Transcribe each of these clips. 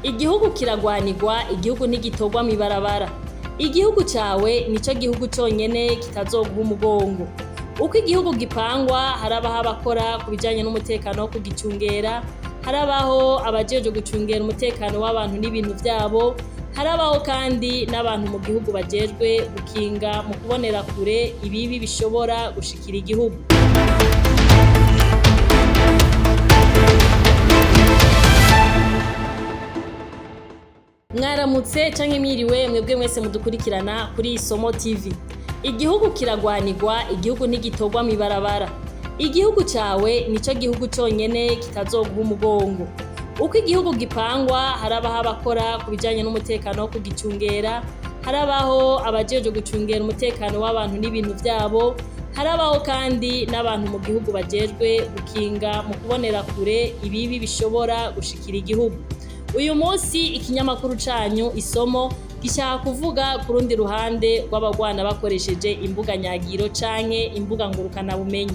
Igihugu kiragwanirwa, igihugu ntigitorwa mw'ibarabara. Igihugu cawe nico gihugu conyene kitazoguha umugongo. Uko igihugu gipangwa, harabaho abakora ku bijanye n'umutekano wo kugicungera, harabaho abajejwe gucungera umutekano w'abantu n'ibintu vyabo, harabaho kandi n'abantu mu gihugu bajejwe gukinga mu kubonera kure ibibi bishobora gushikira igihugu. Mwaramutse canke mwiriwe mwebwe mwese mudukurikirana kuri Isomo TV. Igihugu kiragwanirwa, igihugu ntigitorwa mw'ibarabara. Igihugu cawe nico gihugu conyene kitazoguha umugongo. Uko igihugu gipangwa, harabaho abakora ku bijanye n'umutekano wo kugicungera, harabaho abajejwe gucungera umutekano w'abantu n'ibintu vyabo, harabaho kandi n'abantu mu gihugu bajejwe gukinga mu kubonera kure ibibi bishobora gushikira igihugu. Uyu munsi ikinyamakuru canyu Isomo gishaka kuvuga ku rundi ruhande rw'abagwana bakoresheje imbuga nyagiro canke imbuga ngurukanabumenyi.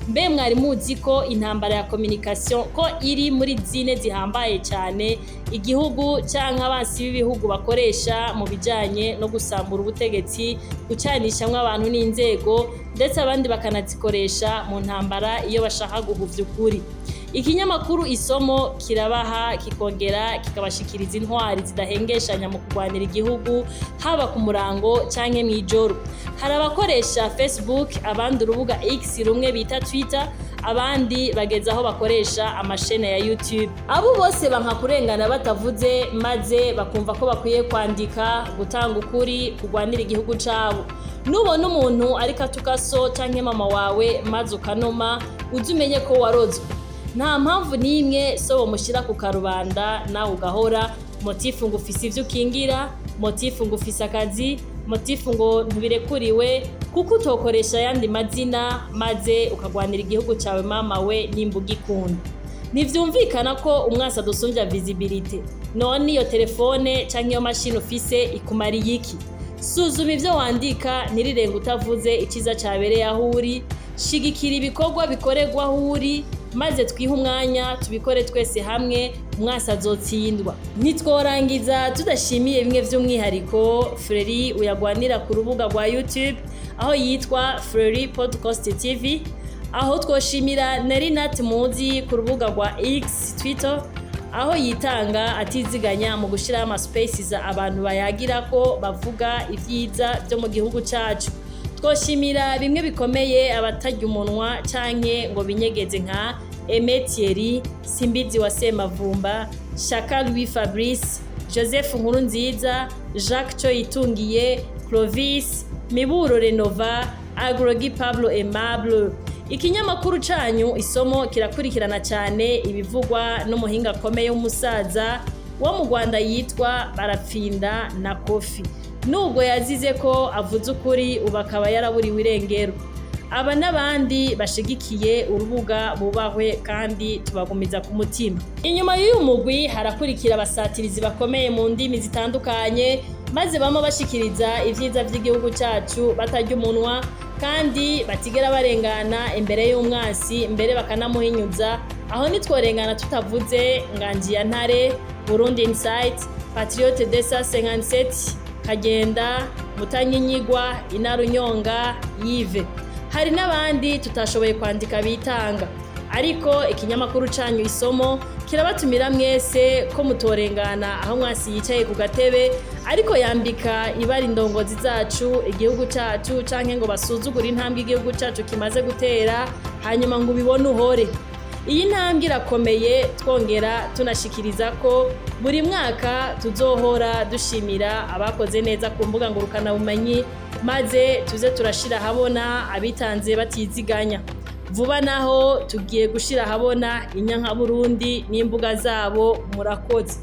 Mbe mwari muzi ko intambara ya communication ko iri muri zine zihambaye cane igihugu canke abansi b'ibihugu bakoresha mu bijanye no gusambura ubutegetsi, gucanishamwo abantu n'inzego, ndetse abandi bakanazikoresha mu ntambara iyo bashaka guhuvya ukuri. Ikinyamakuru Isomo kirabaha kikongera kikabashikiriza intwari zidahengeshanya mu kurwanira igihugu, haba ku murango canke mw'ijoro. Hari abakoresha Facebook, abandi urubuga X rumwe bita Twitter, abandi bageze aho bakoresha amashene ya YouTube. Abo bose banka kurengana batavuze, maze bakumva ko bakwiye kwandika, gutanga ukuri, kurwanira igihugu cabo. Nubona umuntu ariko atuka so canke mama wawe maze ukanuma, uze umenye ko warozwe. Nta mpamvu n'imwe so bomushira ku karubanda nawe ugahora, motifu ngo ufise ivyo ukingira, motifu ngo ufise akazi, motifu ngo ntubirekuriwe, kuko utokoresha ayandi mazina maze ukagwanira igihugu cawe mama we nimba ugikunda. Ntivyumvikana ko umwansi adusumvya visibilité. None iyo telefone canke iyo mashini ufise ikumariye iki? Suzuma ivyo wandika, ntirirenge utavuze iciza cabereye aho uri, shigikira ibikorwa bikorerwa aho uri, maze twihe umwanya tubikore twese hamwe, umwansi azotsindwa. Ntitworangiza tudashimiye bimwe vy'umwihariko Fleury uyagwanira ku rubuga rwa YouTube aho yitwa Fleury Podcast TV, aho twoshimira Nerinat Muzi ku rubuga rwa X Twitter aho yitanga atiziganya mu gushiraho ama spaces abantu bayagirako bavuga ivyiza vyo mu gihugu cacu. Twoshimira bimwe bikomeye abatarya umunwa canke ngo binyegeze nka Aimé Thierry, Simbizi wa Semavumba, Shaka Louis Fabrice, Joseph Nkurunziza, Jacques Coyitungiye, Clovis, Miburo Renova, Agrogi Pablo Aimable. Ikinyamakuru canyu Isomo kirakurikirana cane ibivugwa n'umuhinga akomeye w'umusaza wo mu Rwanda yitwa Barapfinda na Kofi. Nubwo yazize ko avuze ukuri, ubu akaba yaraburiwe irengero. Aba n'abandi bashigikiye urubuga bubahwe kandi tubagumiza ku mutima. Inyuma y'uyu mugwi harakurikira abasatirizi bakomeye mu ndimi zitandukanye, maze bama bashikiriza ivyiza vy'igihugu cacu batarya umunwa kandi batigera barengana imbere y'umwansi, mbere bakanamuhinyuza. Aho ntitworengana tutavuze Nganji ya Ntare, Burundi Insight, Patriote Desa 57, Kagenda, Mutanyinyigwa, Inarunyonga, Yive. Hari n'abandi tutashoboye kwandika bitanga, ariko ikinyamakuru canyu Isomo kirabatumira mwese ko mutorengana aho mwasi yicaye ku gatebe ariko yambika ibara indongozi zacu, igihugu cacu, canke ngo basuzugure intambwe igihugu cacu kimaze gutera, hanyuma ngo ubibone uhore. Iyi ntambwe irakomeye. Twongera tunashikiriza ko buri mwaka tuzohora dushimira abakoze neza ku mbuga ngurukanabumenyi, maze tuze turashira ahabona abitanze batiziganya. Vuba naho tugiye gushira ahabona inyankaburundi n'imbuga zabo. Murakoze.